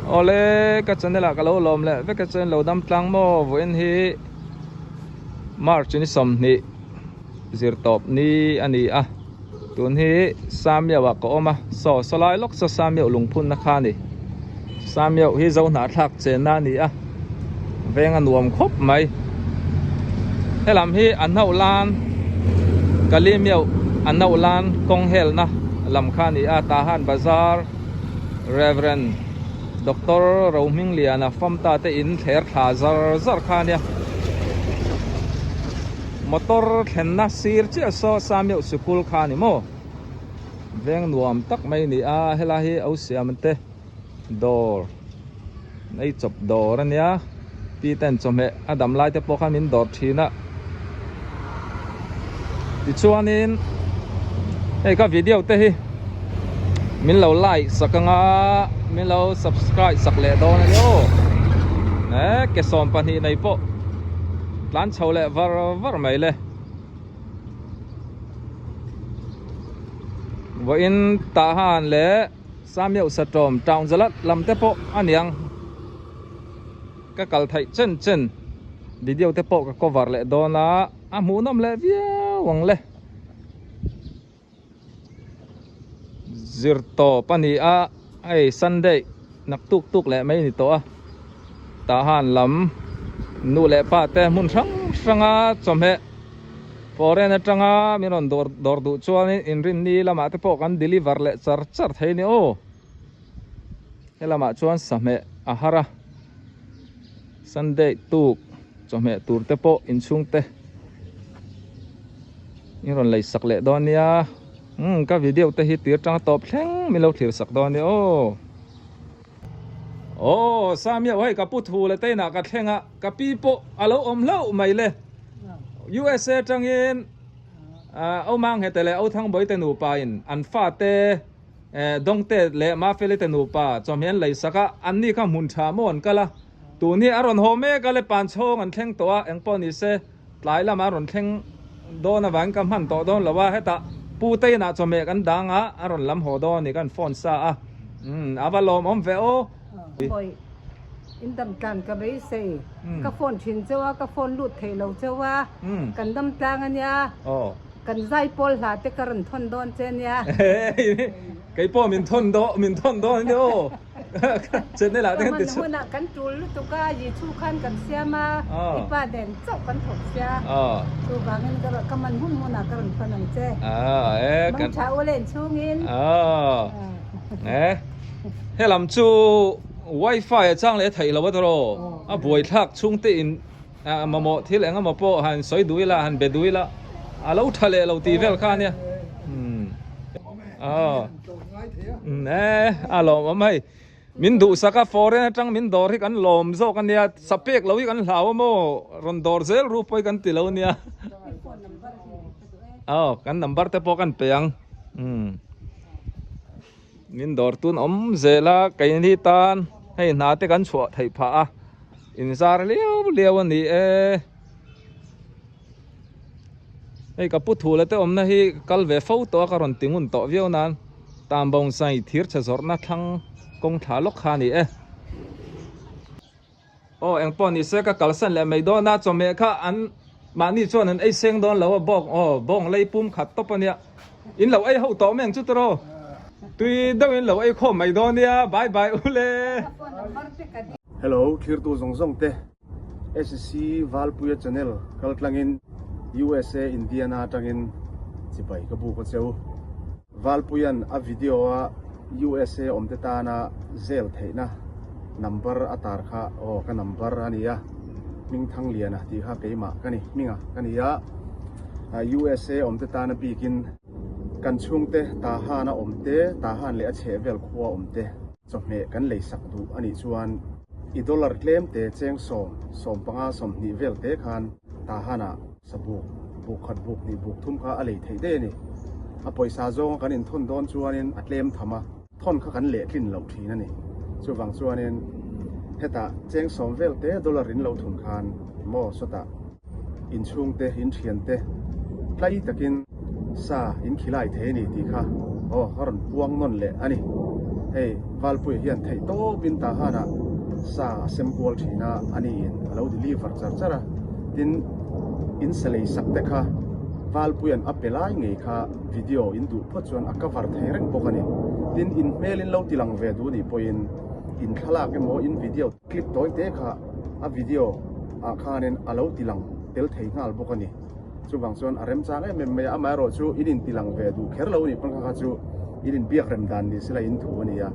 Awle ka channel ah ka lo lawm leh vek a chuan lo dam tlang maw vawiin hi March ni 20 zirtawp ni a ni a tun hi Samiau ah ka awm a saw sawlai lawk saw Samiau lungphun na kha a ni Samiau hi zo hnahthlak chenna a ni a veng a nuam khawp mai helam hi a hnauh lan Kalimiau a hnauh lan kawng helna lam kha a ni a Tahan Bazar Rev. Doctor Rohmingliana famta te in thler thla zar zar kha ania. Motor thlenna sir chiah saw Samiauh sikul kha a ni maw? Veng nuam tak mai a ni a, helai hi au siam te dawr nei chawp dawr a nia, pi ten chawhmeh a dam lai te pawh khan min dawr thin a. Tichuanin hei ka video te hi min lo like sak anga min lo subscribe sak leh dawn a ni aw e ke 12 nei pawh tlan chho leh var var mai le vawiin tah han leh Samiauh Satawm town zalat lam te pawh a niang. Ka kal theih chen chen video te pawh ka cover leh dawn a, a hmuhnawm leh viau ang le. Zir tawp a ni a, hei Sunday nak tuk tuk leh mai a ni tawh a, tah han lam nu leh pa te hmun hrang hranga chawhmeh foreign atanga min rawn dawr dawr duh chuanin inrinni lamah te pawh kan deliver leh char char thei a ni aw. Helamah chuan sahmeh a har a, Sunday tuk chawhmeh tur te pawh inchhungte in rawn lei sak leh dawn nia. Umm ka video te hi tir tang tawp thleng min lo thlir sak dawn nia aw. Aw Samia hei ka pu thu le te inah ka thleng a, ka pi pawh a lo awm hlauh mai le. USA tangin Au Manghete leh Au Thangbawi te nupa in an fate Dawngte leh Mafeli te nupa chawhmeh an lei sak a, anni kha hmun tha maw an kal a, tun hi a rawn haw mek a le Panchhawng an thleng tawh a, engpawh ni se tlai lamah a rawn thleng dawn avangin ka hman tawh dawn lo a, hetah Pu te inah chawhmeh kan dang a, a rawn lam haw dawn a ni kan phone sa a, umm a va lawmawm ve aw. Hawi in dam tlan ka beisei, ka phone thin cheu a, ka phone lut thei lo cheu a, kan dam tlang a nia. Kan zai pawl hla te ka rawn thawn dawn che nia. Kei pawh min thawn dawn min thawn dawn ania aw. Channel ah te kan ti chhuak. Ka hman hunah kan tul lutuk a, Yichu khan kan siam a, i pa nen chauh kan thawk sia. Chuvangin ka rawn ka hman hun hunah ka rawn thawn ang che. Mangtha u len chhungin. Helam chu wifi a chang leh a theih lo a tawh a buaithlak chhungte in Mamawh thil eng emaw pawh han sawi duh ila, han be duh ila, a lo tha leh lo tih vel kha ania. A lawmawm hei. Min duhsak a, foreign atang min dawr hi kan lawm zawk ania, sapek lo hi kan hlau a maw, rawn dawr zel ru pawh hi kan ti lo ania. Aw, kan number te pawh kan pe ang. Min dawr tun awm zel a, keini tan hei hna te kan chhuah theih phah a, in zar liau liau a ni e. Hei ka pu thula te awmna hi kal ve fo tawh a, ka rawn ti ngun tawh viau nan tan bawngsaih thir chhe zawrhna thlang kawng thla lawk kha a ni e. Aw engpawh ni se ka kalsan leh mai dawn a, chawhmeh kha an mahni chuan an ei seng dawn lo a bawk aw bawng lei pum khat tawp a nia in lo ei ho tawh mai ang chu tawh tui deuh in lo ei khawm mai dawn nia bye bye u le. Hello thirtu zawng zawng te SC Valpuia channel kaltlangin USA Indiana atangin chibai ka buk a cheu. Valpuia'n a video a USA awmte tana zel theihna number a tar kha aw ka number a ni a, Hmingthangliana tih kha keimah ka ni, hminga ka ni a, USA awmte tana bikin kan chhungte Tahan a awmte, Tahan leh a chhehvel khua awmte chawhmeh kan leisak duh a nih chuan i dollar tlemte cheng sawm, 15, 20 vel te khan Tahan-ah Sabuk, buk khat buk hnih buk thum kha a lei theih daih a ni. A pawisa zawnga kan inthawn dawn chuanin a tlem tham a, thawn kha kan lehtlin loh thin a ni. Chuvang chuanin hetah cheng sawm vel te dollar in lo thun khan maw sawtah inchhungte, inthiante tlai takin sa in khilai thei a ni tih kha aw a rawn puang nawn leh a ni. Hei Valpuia hian theih tawpin Tahan-ah sa a sem kual thin a, a niin a lo deliver char char a. Tin, in sa lei sak te kha Valpuia'n a pe lai ngei kha video in duh phawt chuan a cover thei reng bawk a ni. Tin, in hmel in lo ti lang ve duh nih pawhin in thlalak emaw in video clip tawi te kha a video ah khanin a lo ti lang tel thei nghal bawk a ni. Chuvang chuan a remchang em em mai a, amaherawh chu in intilang ve duh kher lo a nih pawn kha kha chu in inbiak rem dan ni sela in thu a ni a,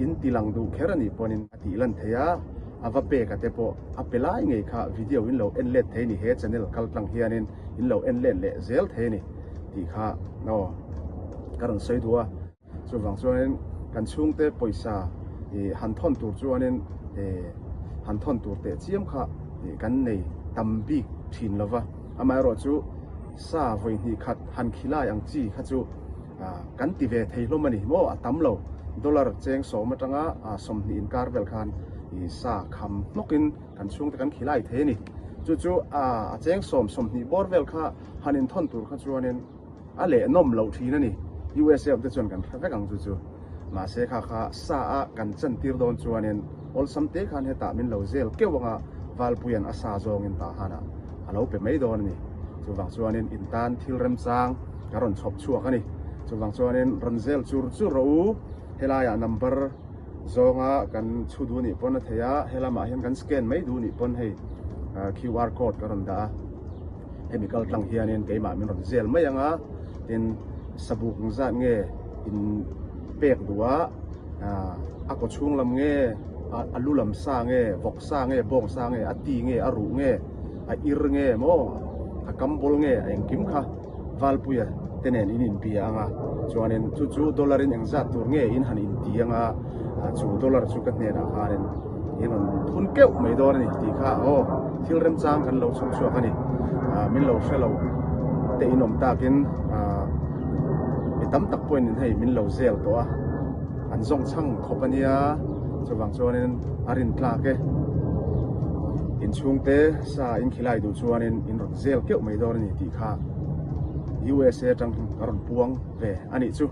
in tilang duh kher a nih pawnin a tih lan thei a, a va pek a te pawh a pe lai ngei kha video in lo en let thei a ni, he channel kal tlang hianin in lo en let leh zel thei a ni tih kha aw ka rawn sawi duh a. Chuvang chuanin kan chhungte pawisa ih han thawn tur chuanin ih han thawn tur teh chiam kha ih kan nei tam bik thin lo va. Amaherawh chu sa vawi hnih khat han khilai ang chi kha chu ah kan ti ve thei hlawm a ni maw a tam lo. Dollar cheng sawm atanga ah 20 inkar vel khan ih sa kham hnawkin kan chhungte kan khilai thei a ni. Chu chu ah a cheng sawm 20 bawr vel kha han inthawn tur kha chuanin A leh nawm loh thin a ni. USA awm te chuan kan hre vek ang chu chu. Mahse kha kha sa a kan chan tir dawn chuanin awlsam te khan hetah min lo zel keuh anga Valpuia'n a sa zawngin tah hanah a lo pe mai dawn a ni. Chuvang chuanin in tan thil remchang ka rawn chhawp chhuak a ni. Chuvang chuanin rawn zel chur chur rawh u. Helaiah number zawnga kan chhu duh nih pawn a thei a, helamah hian kan scan mai duh nih pawn hei QR code ka rawn dah a. Hemi kal tlang hianin keimah min rawn zel mai ang a, tin sabuk zat nge in pek duh a, a kaw chhung lam nge, a lu lam sa nge, vawk sa nge, bawng sa nge, a ti nge, a ruh nge, a ir nge maw, a kam bawl nge, a engkim kha Valpuia te nen in inbia ang a, chuanin chu chu dollar in engzat tur nge in han inti ang a, chu dollar chu ka hnenah khanin in rawn thun keuh mai dawn a ni tih kha aw thil remchang kan lo chhawp chhuak a ni. Min lo hre lo te in awm takin mi tam tak pawhin in hei min lo zel tawh a, an zawng chhang khawp a nia, chuvang chuanin a rin tlak e. Inchhungte sa in khilai duh chuanin in rawn zel keuh mai dawn a ni tih kha USA atang ka rawn puang ve a nih chu.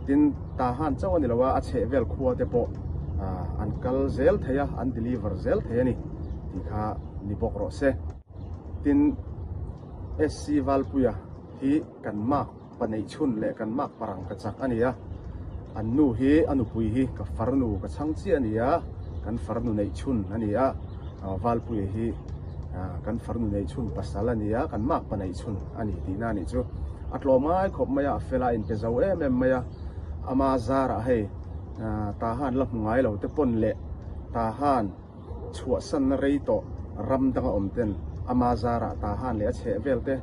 Tin, Tahan chauh a ni lo a, a chheh vel khua te pawh an kal zel thei a, an deliver zel thei a ni tih kha ni bawk rawh se. Tin, SC Valpuia hi kan mark pa neih chhun leh kan mark parang ka chak a ni a, an nu hi a nupui hi ka farnu ka chhang chiah a ni a, kan farnu neih chhun a ni a, Valpuia hi kan farnu neih chhun pasal a ni a, kan mark pa neih chhun a ni tihna a nih chu. A tlawm ngai khawp mai a, a fel a, a inpe zo em em mai a, ama zarah hei Tahan la hmu ngai lo te pawn leh Tahan chhuahsanna rei tawh ram danga awm ten ama zarah Tahan leh a chheh vel te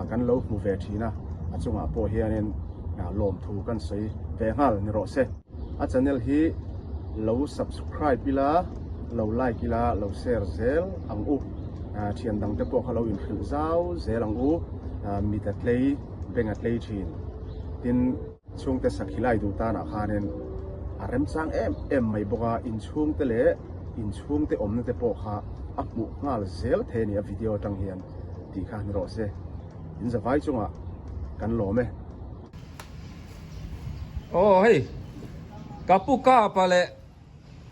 kan lo hmu ve thin a, a chungah pawh hianin lawmthu kan sawi ve nghal ni rawh se. A channel hi lo subscribe ila, lo like ila, lo share zel ang u. Thian dang te pawh kha lo inhrilh zau zel ang u. Mit a tlei, beng a tlei thin. Tin. Chhungte sakhi lai duh tanah khanin a remchang em em mai bawk a, inchhungte leh inchhungte awmna te pawh kha a hmuh nghal zel thei a ni a video atang hian tih kha ni rawh se. In zavai chungah kan lawm e. Aw hei ka pu kapa leh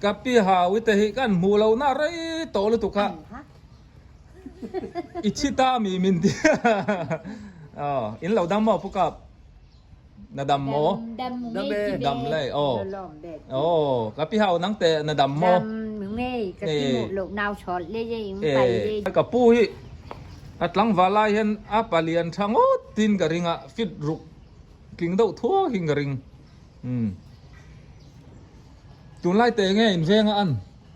ka pi hawi te hi kan hmuh loh na rei tawh lutuk a. I thi ta mi min ti aw in lo dam maw pu kap na dam maw dam le aw aw ka pi hau nang te na dam maw ka pu hi a tlangval lai hian a palian tha ngawt tin ka ring a fit ruk tling deuh thuak in ka ring um tunlai te nge in veng a an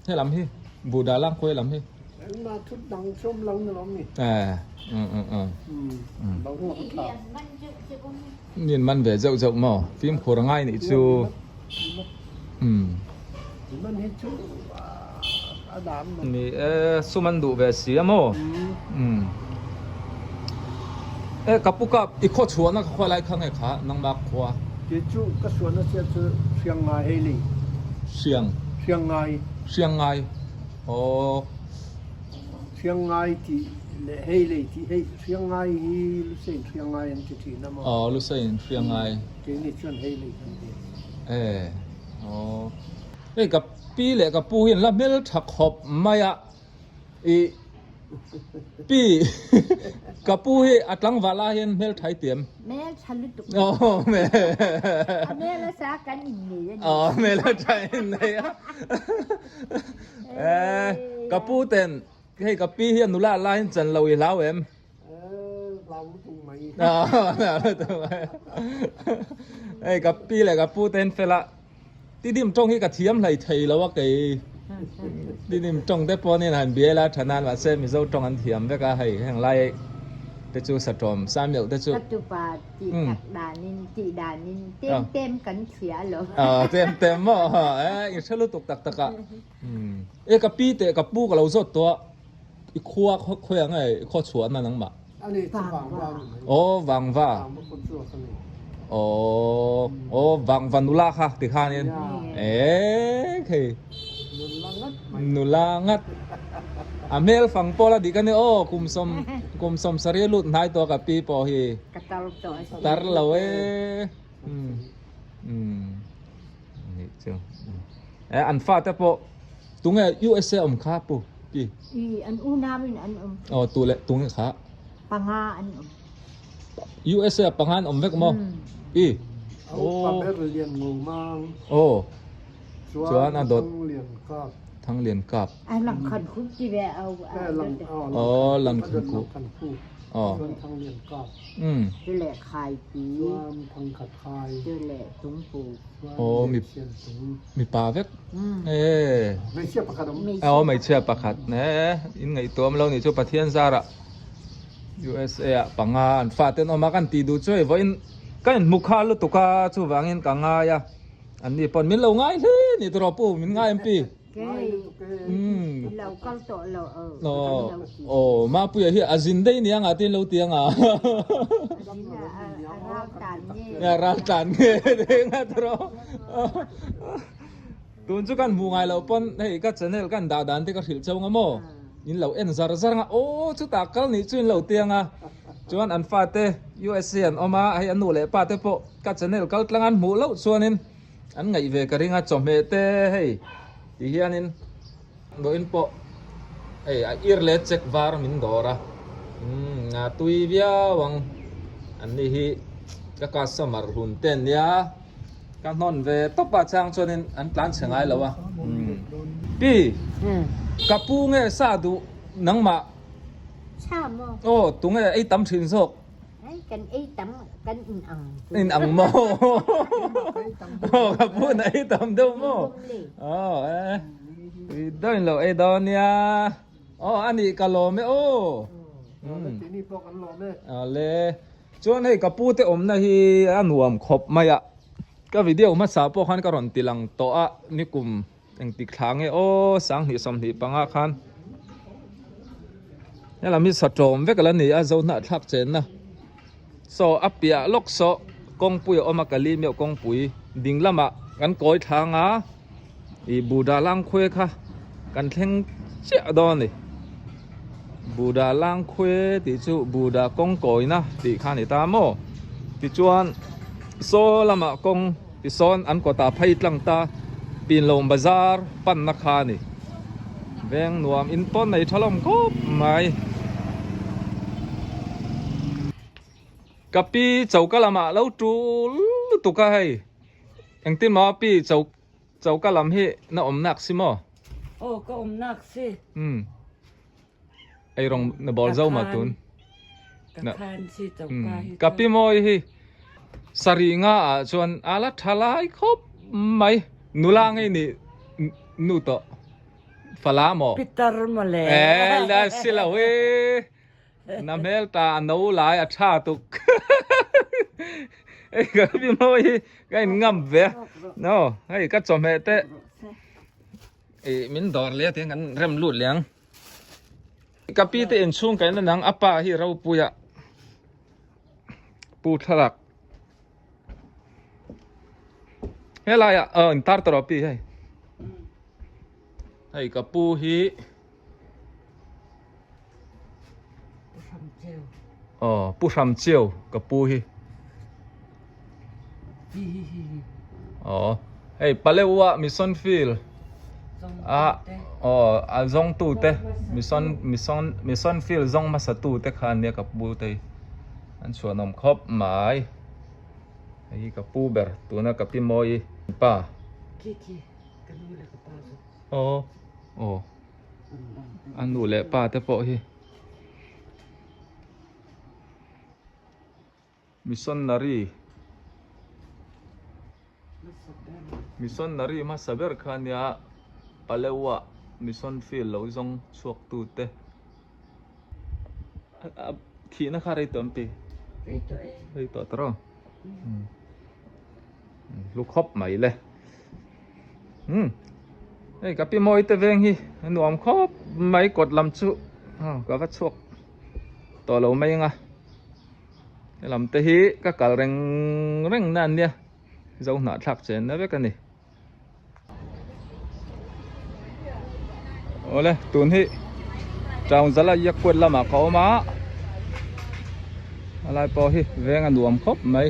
Helam hi Buddha lang khawi lam hi. Engmah thut dang chawm lo ni lo mi. Eh um um um. Um boruak a tha. Nin man ve zeuh zeuh maw fimkhur a ngai nih chu. Um. Man hi chu a dam lo. Ni e sum an duh ve si a maw. Um. E ka pu kap i khaw chhuahna ka khawi lai kha nge kha nangmah khua. Kei chu ka suahna chiah chu Hriangngai hei lei. Hriang. Hriangngai. Hriangngai. Aw. Hriangngai tih leh hei lei tih hei Hriangngai hi Lusein Hriangngai an ti thin a maw? Aw Lusein Hriangngai. Keini chuan hei lei kan ti. E. Aww. Hei ka pi leh ka pu hi an la hmel tha khawp mai a, ih pi ka pu hi a tlangval lai hian hmel tha i ti em? Hmel tha lutuk. Aww hmel. A hmel a sa kan innei a ni. Aww hmel a tha innei a. Eh ka pu ten hei ka pi hi a nula lai hian chan lo i hlau em? Hei ka pi leh ka pu te hian fel a, tidim tawng hi ka thiam hlei thei lo a kei tidim tawng te pawh nen han bial a tha nan mahse Mizo tawng an thiam vek a hei heng lai te chu satawm Samuel te chu Ka tupa tih tak danin tih danin tem tem kan thlia lo. Tem tem maw e i hre lutuk tak tak a. E ka pi teh ka pu ka lo zawt tawh a. I khua khawi ang e i khaw chhuah na nangmah? Ani chu Vangva ni mai. Aw Vangva. Vangva khaw chhuah ka ni. Aw aw Vangva nula kha ti khanin. E khei. Nula ngat mai. Nula ngat. A hmel fang pawh la dik a ni aw kum sawm kum sawm sarih a lut hnai tawh ka pi pawh hi. Ka tar tawh a si. Tar lo e. Um um nih chu. E an fate pawh tunge USA awm kha pu pi. I an unau in an awm. Aw tu leh tunge kha. Panga an awm. USA ah panga an awm vek maw? Pi. Aw pa ber lian ngo mang. Aw. Chuan a dawt. Thang lian kap. Thang lian kap. A lang khan khup ti ve au. Lang aw lang khan khup. Aw. Chuan thang lian kap. Um. Chu leh khai pi. Chuan thang khat khai. Chu leh tung pu. Aw mi mipa vek. E. Hmeichhia pakhat awm. Aw hmeichhia pakhat. E in ngaihtuam lo nih chu Pathian zarah USA ah panga an fa ten awm a kan tih duh chu hei vawiin ka inhmu khal lutuk a chuvangin ka ngai a anni pawn min lo ngai hle ni tawh pu min ngai em pi. Kei lo kal tawh lo aw Mapuia hi a zin daih nia nga tin lo ti anga a ral tlan nge nga tawh tun chu kan hmu ngai loh pawn hei ka channel kan dah dan te ka hrilh chauh nga maw in lo en zar zar anga aw chutah kal nih chu in lo ti anga chuan an fate USA an awm a hei a nu leh pa te pawh ka channel kal tlang an hmuh loh chuanin An ngaih ve ka ring a chawhmeh te hei ti hianin dawhin pawh hei a ir leh check var min dawr a umm a tui viau ang an ni hi ka customer hlun te an nia ka hnawn ve tawp a chang chuanin an tlan chhe ngai lo a umm pi ka pu nge sa duh nangmah aw tunge ei tam thin zawk. Ai kan ei tam kan in ang. In ang maw? Aw ka pu na ei tam deuh maw? Aw eh. I dawn lo ei dawn nia. Aw ani ka lawm e aw. Tini pawh kan lawm e. Ale. Chuan hei ka pu te awmna hi a nuam khawp mai a. Ka video hmasa pawh khan ka rawn ti lang tawh a nikum Engtik thla nge aw 2025 khan helam hi satawm vek ala ni a zohnah thlak chenna saw a piah lawk saw kawngpui a awm a kali meuh kawngpui ding lamah kan kawi thlang a ih Buddha langkhuai kha kan thleng chiah dawn a ni Buddha langkhuai tih chu Buddha kawng kawina tih kha a ni ta maw tichuan saw lamah kawng. Tisawn an kawtah phei tlang ta Pinlawm bazar panna kha a ni. Veng nuam in pawn nei tha lawm khawp mai. Ka pi choka lamah lo tul lutuk a hei. Engtin maw pi choka lam hi na awm nak si maw? Aw ka awm nak si. Umm. Ei rawng na bawl zo ma tun. Ka khan si choka hi. Ka pi mawi hi sarih nga ah chuan a la tha lai khawp mai. Nula ngei ni nu tawh fala maw? Pitar maw le. Eh la si lo e. Na hmel ta a no lai a tha tuk. Ei ka pi mawi hi ka in ngam ve. No hei ka chawhmeh te. Ih min dawr leh a tiang kan rem lut leh ang. Ka pi te inchhung ka en anang a pa hi ropuia pu thlalak helai ah aw in tar tawh pi hei hei ka pu hi aw pu hram chiu ka pu hi aw. Hei Paleua Mission Field a aw a zawng tu te Mission Mission Mission Field zawng hmasa tu te kha ania ka pu te hi an chhuanawm khawp mai hei hi ka pu ber tuna ka pi mawi pa aw aw a nu leh pa te pawh hi. Missionary Missionary hmasa ber kha ania Paleua mission field lo zawng chhuak tu te a thihna kha rei tawh em pi? Rei tawh e. Rei tawh tawh Hlu khawp mai le. Umm hei ka pi mawi te veng hi a nuam khawp mai kawt lam chu ka va chhuak tawh lo mai anga helam te hi ka kal reng reng na ania zo hnahthlak chen na vek a ni. Awle tun hi town zala Yakuat lamah ka awm a a lai pawh hi veng a nuam khawp mai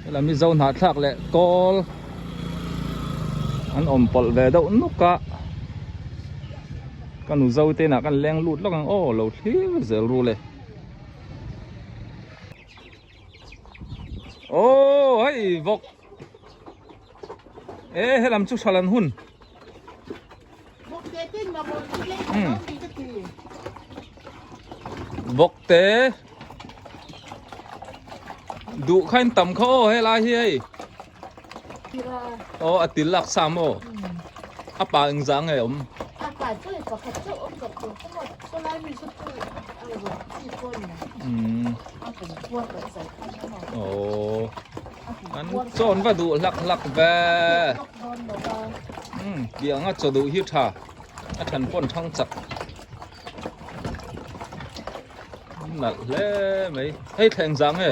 helam hi zo hnahthlak leh kawl an awm pawlh ve deuh nuk a ka nu zo te inah kan leng lut lawk ang aw lo thlir zel ru le aw hei vawk. E helam chu hralan hun. Vawk te duh kha in tam kha aw helai hi hei. Aw a til lak sam aw. A pa eng zah nge awm? A pa chu pakhat chauh awm ka tur chu maw chulai mi chu chu a ruah chi pawh ni. A kum puar kan zai khan a maw. Aw. An chawn va duh hlak hlak ve. Umm tiang a chaw duh hi tha a than pawn thang chak. Nalh hle mai. Hei thleng zah nge?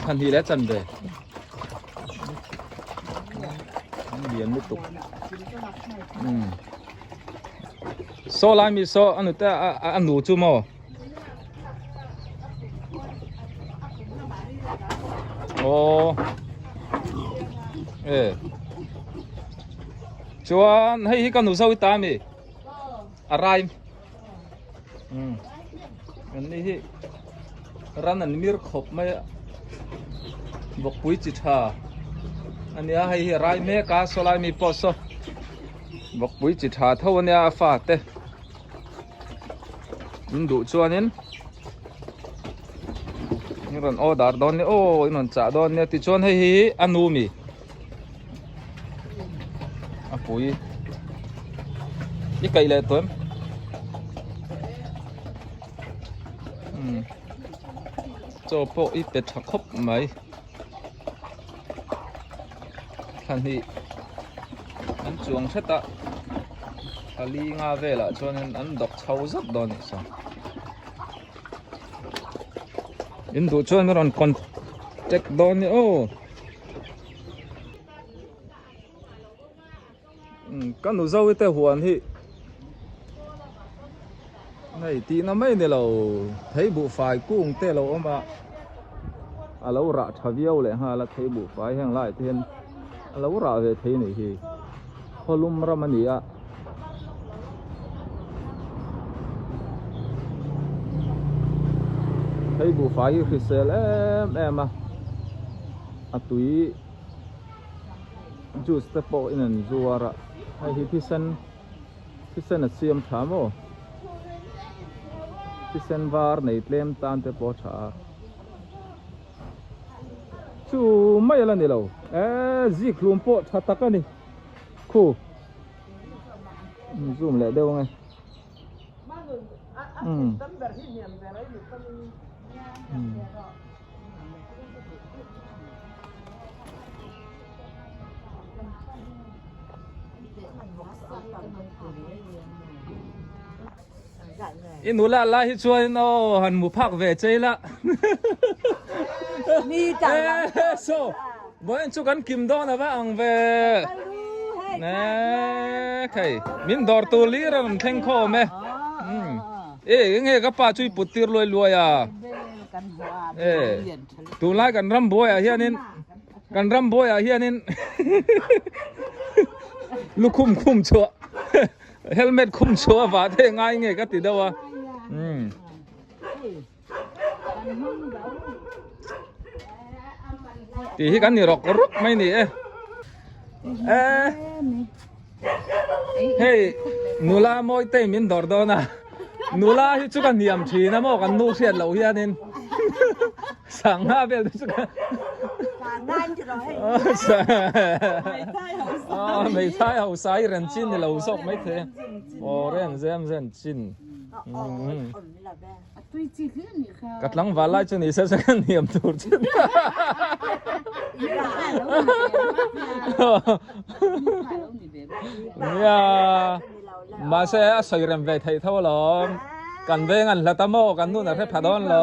Than hi le chan ve. Lian lutuk. Umm. Saw lai mi saw a nute a nu chu maw? Aw e chuan hei hi ka nu zo i ta ami a rai um an ni hi ran an mir khawp mai a bawkpui chi tha ania hei hi a rai mek a saw lai mi pawh saw bawkpui chi tha tho ania a fate. In duh chuanin in rawn order dawn nia aw in rawn chah dawn nia tichuan hei hi a nu mi a pui i kaih leh tawh em umm chaw pawh i pe tha khawp mai thla hnih an chuang hret a thla li nga velah chuanin an dawk chho zat dawn a nih saw in duh chuan a rawn contact dawn a ni aw ka nu zo te huan hi hei tihna mai ni lo thei buhfai kung te alo awm a a lo rah tha viau leh nghal a thei buhfai heng lai te hian a lo rah ve thei a nih hi khawlum ram a ni a. Thei buhfai hi hrisel em em a a tui. Juice te pawh in an zuar a hei hi thisen thisen a siam tha maw thisen var nei tlem tan te pawh a tha a chu mai ala ni lo eee zik hlum pawh tha tak a ni khu zoom leh deuh ang e umm. I nula lai hi chuan aw han mu phak ve chei la. So vawiin chu kan kim dawn ava ang ve. Ne khei min dawr tur lir a rawn thleng khawm e. E enge ka pa chu i put tir luai luai a. E tunlai kan ram buaiah hianin. Kan ram buaiah hianin lukhum khum chhuah helmet khum chhuah vah te ngai nge ka ti deuh a. Umm. Tih hi kan ni rawk rawk mai ni e. E hei nula mawi te min dawr dawn a nula hi chu ka hniam thin a maw kan nu hriat loh hianin sangha vel te chu ka hmeithai hausa hi ren chin ni lo zawk mai thei aw ren zem zen chin. Ka tlangval lai chu ni se se ka hniam tur chu. Nia mahse a sawi rem ve theih tho alawm. Kan veng an hlat a maw kan nun a hre pha dawn lo.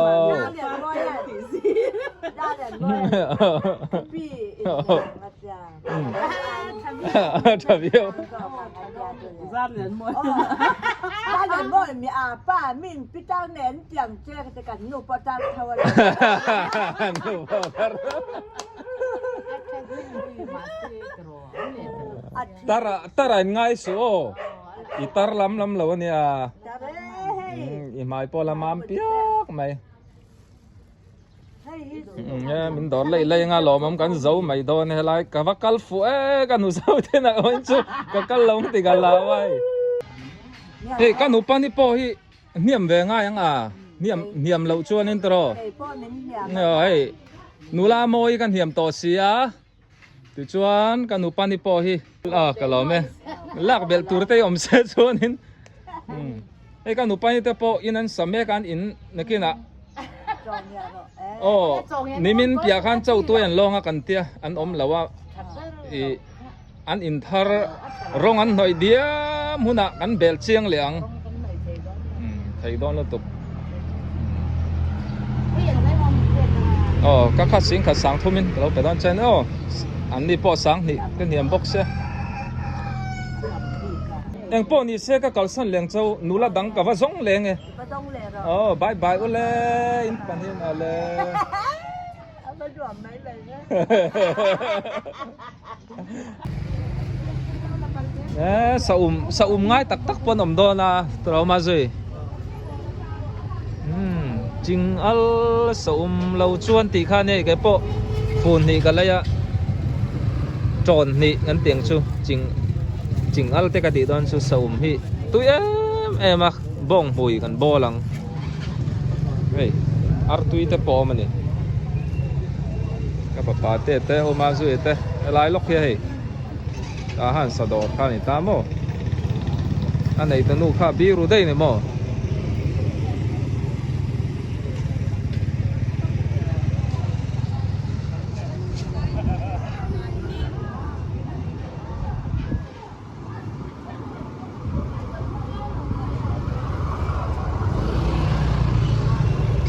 Tha viau. Tar tar a in ngai suh aw. I tar lam lam lo ania. I hmai pawh la mam piak mai. Min dawr lei lei anga lawmawm kan zo mai dawn helai ka va kal fuh e ka nu zo ten a awm chu ka kal lo ti ka lau ai hei ka nu pani pawh hi hniam ve ngai ang a hniam hniam loh chuan in tawh hei nula mawi ka hniam tawh si a Tichuan ka nupa ni pawh hi a ka lawm e lak belh tur te awm se chuanin hei ka nupa ni te pawh in an sa mek a an in nakinah aw nimin piah khan chauh tuai an lawng a kan tia an awm lo a ih an in thar rawng an hnawih diam hunah kan bel chiang leh ang thei dawn lutuk. Aw ka kha sing khat sang thumin ka lo pe dawn chen aw an ni pawh sang hnih ka hniam bawk sia eng pawh ni se ka kalsan leng cho nula dang ka va zawng leng e aw bye bye ule in panin ale Eh, sa um sa um ngai tak tak pawn awm dawn a trauma zui hmm ching al sa um lo chuan tih kha nia kei pawh fun hnih ka lei a tawn hnih kan tih ang chu ching ching al te ka tih dawn chu sa um hi tui em em a bawng hmui kan bawl ang. Hei artui te pawh a awm a ni ka fapa te te awm a zui te helai lawk hi hei tah han sa dawr kha a ni ta maw a nei ta nu kha biru daih a ni maw.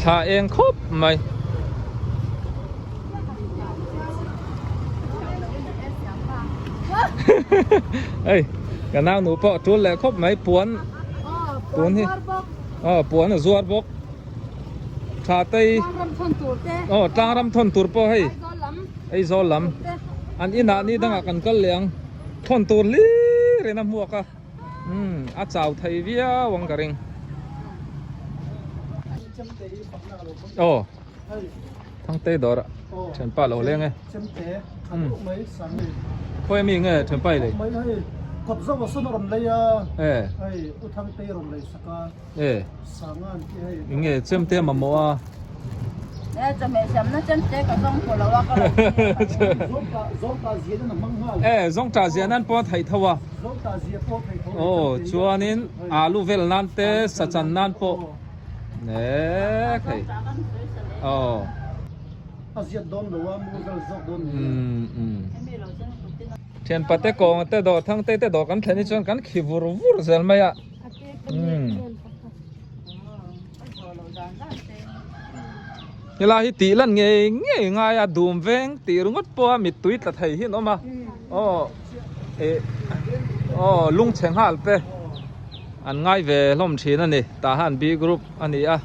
Thla eng khawp mai. Hei ka nau nu pawh tul leh khawp mai puan puan hi aw puan a zuar bawk tha tei aw tlang ram thawn tur pawh hei Aizawl lam an inah ni dangah kan kal leh ang. Thawn tur hlir in a hmuak a, umm a chau thei viau ang ka ring. Aw Thangtei dawr ah thianpa lo leng e. Khawi ami nge thianpa i lei? E. Enge chemte a mamawh a. E chawhmeh siamna chemte ka zawng pawh lo a ka lo E zawngtah zia nan pawh a theih tho a. Aw chuanin alu vel nan te sachan nan pawh e thei. Aw. Thianpa te kawnga te dawr thangte te dawr kan thlen hi chuan kan khi vur vur zel mai a. Helai hi tih lan ngei ngei ngai a dum veng tih ringawt pawh a mittui tla thei hi an awm a aw eh aw lung chhe nghal te an ngai ve hlawm thin a ni tah hian B group a ni a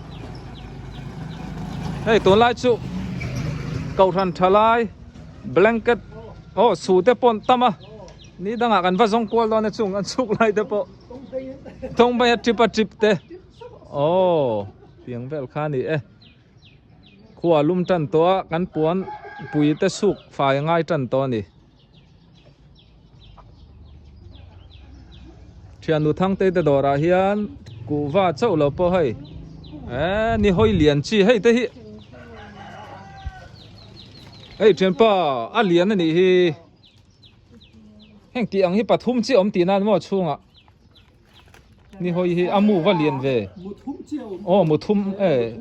hei tunlai chu kohhran tha lai. Blanket aw su te pawh an tam a, ni dangah kan va zawng kual dawn a chung an chhuk lai te pawh tawng a trip a trip te aw tiang vel kha a ni e. Khua lum tan tawh a kan puan pui te suk fai a ngai tan tawh a ni. Thiannu Thangtei te dawrah hian kuhva chauh lo pawh hei eh ni hawi lian chi hei te hi hei thianpa a lian a nih hi heng tih ang hi pathum chi awm tih nan maw chhungah Ni hawi hi a mu va lian ve. Aw mu thum e.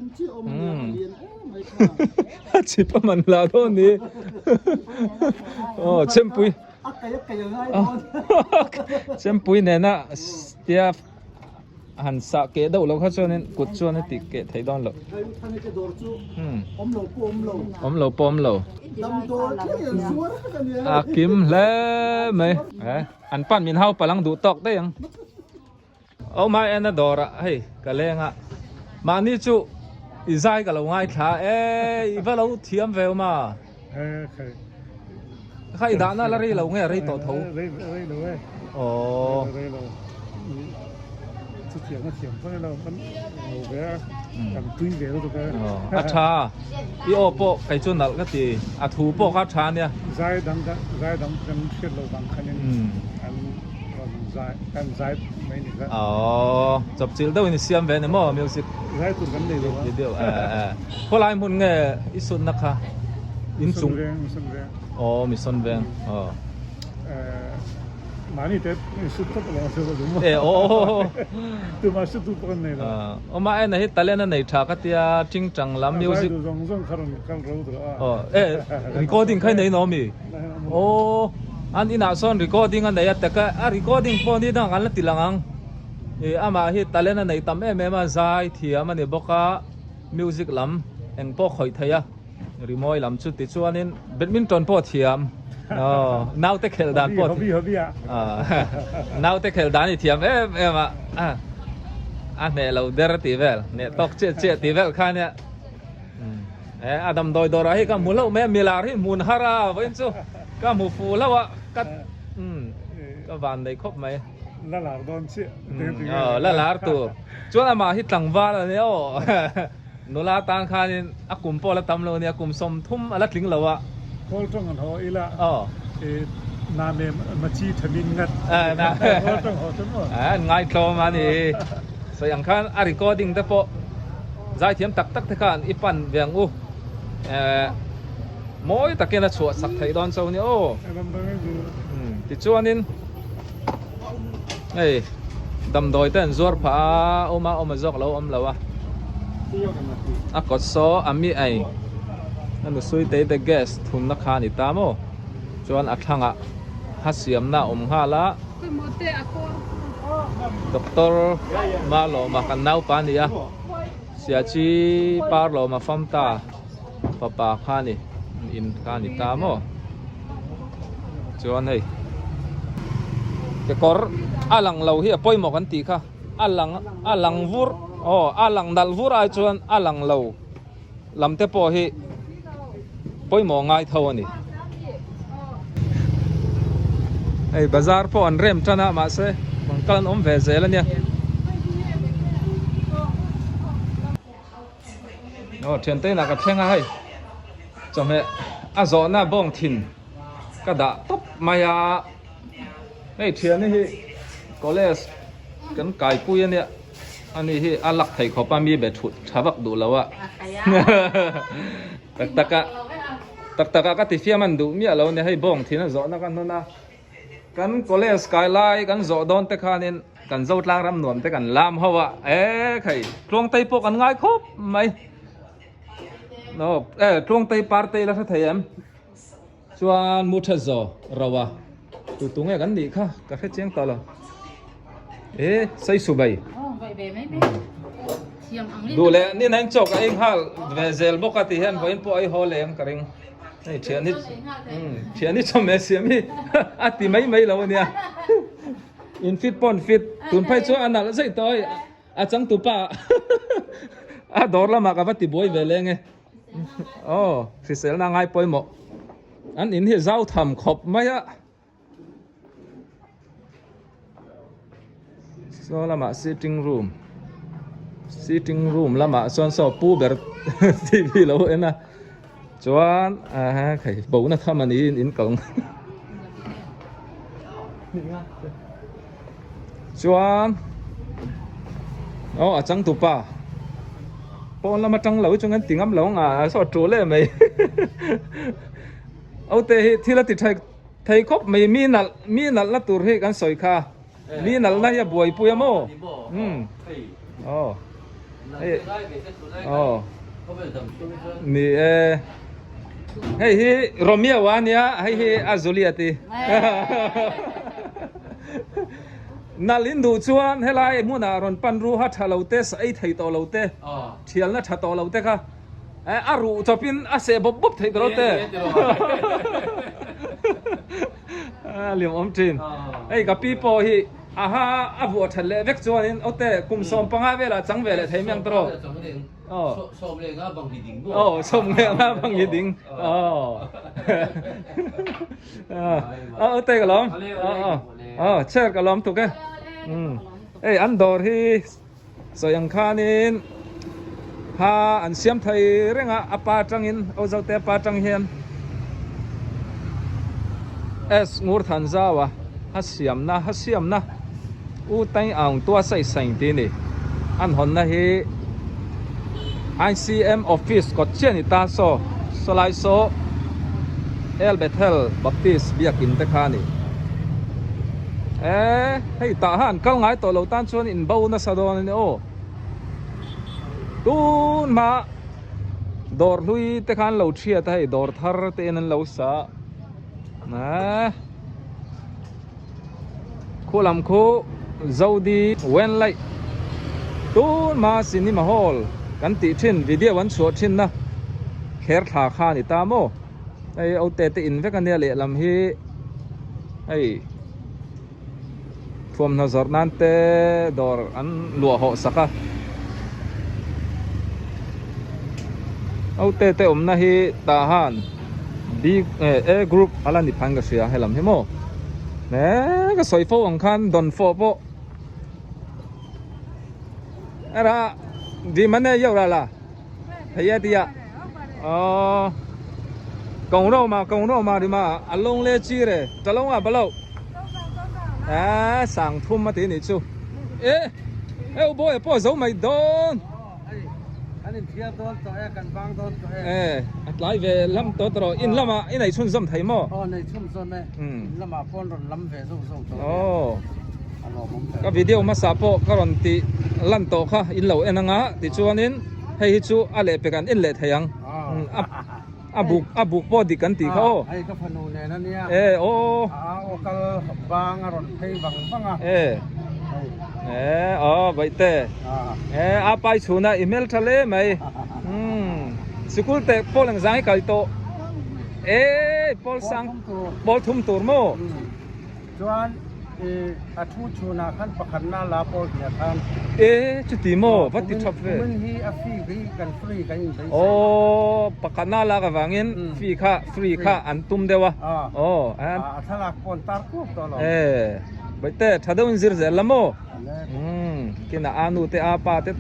A chip a man la dawn ni. Aw chempui. Chempui nena tia han sah keh deuh lo kha chuanin kut chuan a tih keh theih dawn lo. Awm lo pawh awm lo. A kim hle mai. An pan min hau palang duh tawk daih ang. Aw mai en a dawr ah hei ka leng a mahni chu i zai ka lo ngaithla e i va lo thiam ve awm a. Kha i dahna la rei lo nge rei tawh tho. Rei rei lo e. Aw. Rei lo. Chutiang a thiam phawt ilo kan ngo ve a kan tui ve lutuk a. A tha. I aw pawh kei chu nalh ka ti. A thu pawh kha a tha ania. Zai dang ka zai dang kan hriat lo vang khanin an rawn zai kan zai mai ni kha. Aww chawpchilh deuhin i siam ve ni maw music. Zai tur kan nei lo a. Video eh eh. Khawlai hmun nge i sunna kha inchung. Mission veng mission veng. Aw mission veng aw. Mahni te sut tawp lo chu ka zum E aw. Tuma sut tu pawh kan nei lo. Awma en a hi talent a nei tha ka tia tingtang lam music. Zai zawng zawng kha rawn kal ro duh a. Aw e recording kha i nei no mi? Aw an inah sawn recording a nei a tak a a recording pawh ni dang an la ti lang ang. I amah hi talent a nei tam em em a zai thiam a ni bawk a music lam eng pawh khawih thei a. Rimawi lam chu tichuanin badminton pawh thiam aw naute khelh dan pawh hobby hobby a naute khelh dan i thiam em em a a hneh lo der tih vel hneh tawk chiah chiah tih vel kha nia e a damdawi dawrah hi ka hmu hlauh mai a milar hi hmun har a vawiin chu ka hmu fuh hlauh a ka ka van nei khawp mai la lar dawn chiah aw la lar tur chuan amah hi tlangval a nia aw Nula tan khanin a kum pawh a la tam lo ania, kum 30 a la tling lo a. Kawl tawng an haw ila Aw. I na me machi thamin ngat Kawl tawng haw chu maw? An ngaitlawm a ni. Sawi ang khan a recording te pawh zaithiam tak tak te khan i pan ve ang u. Mawi takin a chhuah sak theih dawn cho nia aw. Tichuanin hei damdawi te an zuar phah a awm a awm a zawk lo awm lo a a kawt saw a mi ei a nusui te te gas thunna kha a ni ta maw chuan a thlangah ha siamna a awm nghal a doctor Malawma kan naupa a ni a Siachi Parlawma Famta fapa kha a ni in kha a ni ta maw chuan hei kekawr a lang lo hi a pawimawh kan tih kha a lang a lang vur aw a lang nalh vur ai chuan a lang lo lam te pawh hi pawimawh ngai tho a ni hei bazar pawh an rem tan a mahse rawn kal an awm ve zel a nia. Aw thiante inah ka thleng a hei chawhmeh a zawhna bawng thin ka dah tawp mai a hei thiani hi college kan kaipui a nia ani hi a lak thei khawp a mi be thut tha vak duh lo a tak tak a tak tak a ka ti fiam an duh miah lo a nia hei bawng thin a zawhna ka hnawn a. Kan college kai lai kan zawh dawn te khanin kan Zotlang ram nuam te kan lam ho a, e khai Tluangtei pawh kan ngai khawp mai. No, e Tluangtei partei la hre thei em? Chuan mu tha zo ro a, tu tu nge kan nih kha ka hre chiang ta lo. E sei su bai. Duh leh ni nain chawk a ei nghal ve zel bawk a ti hian vawiin pawh a ei haw leng ka ring. Hei thian hi thian hi chawhmeh siam hi a ti mai mai lo ania in fit pawh an fit tun phei chu a nalh zai tawh hei a changtupa a dawr lamah ka va ti buai ve leng e aw hriselna ngai pawimawh. An in hi zau tham khawp mai a. Saw lamah sitting room sitting room lamah chuan saw pu ber tv lo en a chuan ah hei bona tham a niin in kal chuan aw a changtupa pawn lama tang lo chuan kan ti ngam lo ang a saw tul em mai Aute hi thil a ti tha thei khawp mai mi nalh mi nalh na tur hi kan sawi kha mi nalh na hi a buaipui a maw umm aw hei aw ni e hei hi Romeo a nia hei hi a Juliet i nalh in duh chuan helai hmunah rawn pan ru ha tha lo te sa ei thei tawh lo te thialna tha tawh lo te kha. A ruh chawpin a seh bawp bawp theih tawh lo te. A liam awm thin. Hei ka pi pawh hi a ha a vuah that leh vek chuanin awte kum 15 velah chang ve leh thei mai ang tawh. Aw. Sawm leh nga bang hi ding maw? Aw sawm leh nga bang hi ding. Aw. Aw awte ka lawm. Aw aw. Aw chair ka lawm tuk e. Hei an dawr hi Sawi ang khanin ha an siam thei reng a, a pa atangin Ozote pa atang hian S Ngur Than Zau a ha siamna ha siamna U Tai Aung Tua Sai Saing tih a ni. An hawnna hi ICM office kawt chiah a ni ta saw sawlai saw El Bethel Baptist biakin te kha a ni. E hei tah han kal ngai tawh lo tan chuan in bo nasa dawn a ni aw. Tun hma dawr hlui te khan lo thiat a hei dawr thar te in an lo sa a. Khu lam khu Zodi Wenlai tun hma cinema hall kan tih thin video an chhuah thin na kher thla kha a ni ta maw. Hei ote te in vek a nia lehlam hi hei thuamhnaw zawrh nan te dawr an luah hawh sak a ote te awmna hi tah han B A group a la ni phan ka hria helam hi maw he ka sawi fo ang khan dawn fawh pawh era di mane yo la la. Thei a tia aw kawng ro ma kawng ro ma ri ma a lawng le chi re ta lawng a balo a sang thum a ti ni chu e e u boy pawh zo mai dawn kan in thiar dawn tawh e kan bang dawn tawh e e a tlai ve lam tawh tawh in lama i nei chhun zawm thei maw aw nei chhun zawm e in lama pawn rawn lam ve zo zo tawh aw Ka video hmasa pawh ka rawn tih lan tawh kha in lo en anga tichuanin hei hi chu a lehpek an en leh thei ang a buk a buk pawh dik an tih kha aw. Hei ka fanu nen a nia. E aw. A aw kal bang a rawn phei vang vang a. E. E aw baihte. E a pai chhuna i hmel tha hle mai. Sikul te pawl engzang hi kal tawh. E pawl sang pawl thum tur maw. Chuan i a thu chhunah khan pakhatna la pawl hniah khan. E chuti maw va ti thap ve. Kumin hi a fee hi kan free kan inbeisei. Aw pakhatna lak avangin fee kha free kha an tum deuh a. Aw a thlalak pawn tar kuak tawh lo. E baihte tha deuhin zir zel la maw. Kinah a nu te a pa te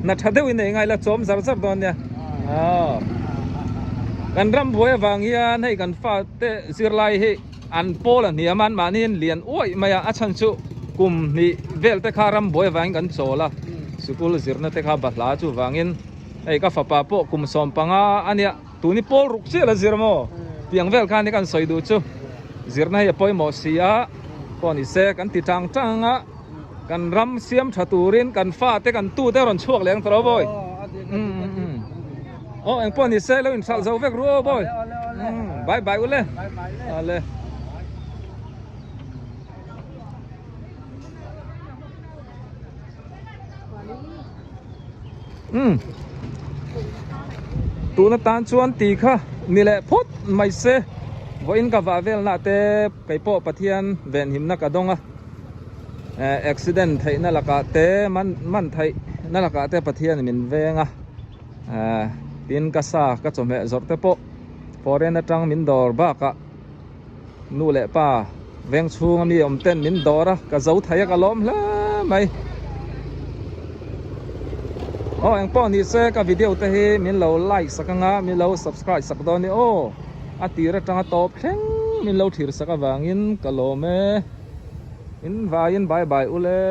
hna tha deuhin nei ngai la chawm zar zar dawn nia. Aw kan ram buai avang hian hei kan fate zirlai hi. An pawl a hniam a, anmahniin lian uaih mai a, a chhan chu kum hnih vel te kha ram buai avangin kan chawl a, sikul zirna te kha bahla chuvangin hei ka fapa pawh kum 15 a nia, tuni pawl ruk chiah la zir maw? Tiang vel khan hi kan sawi duh chu zirna hi a pawimawh si a, pawh ni se kan ti tang tang a, kan ram siam tha turin kan fate kan tute rawn chhuak leh ang tawh lo bawi. Aw engpawh ni se lo inhralh zo vek ru aw bawi. Bye bye ule. Ale. Um. Tuna tan chuan ti kha ni leh phawt mai se. Vawiin ka vah vel na te kei pawh Pathian venhimna ka dawng a. Accident theihna lakah te man man theihna lakah te Pathian min veng a. Tin ka sa ka chawhmeh zawrh te pawh foreign atang min dawr bakah. Nu leh pa veng chhung ami awm ten min dawr a, ka zo thei a ka lawm hle mai. Aw engpawh ni se ka video te hi min lo like sak anga min lo subscribe sak dawn ni aw. A tir atanga tawp thleng min lo thlir sak avangin ka lawm e. In vaiin bye bye ule.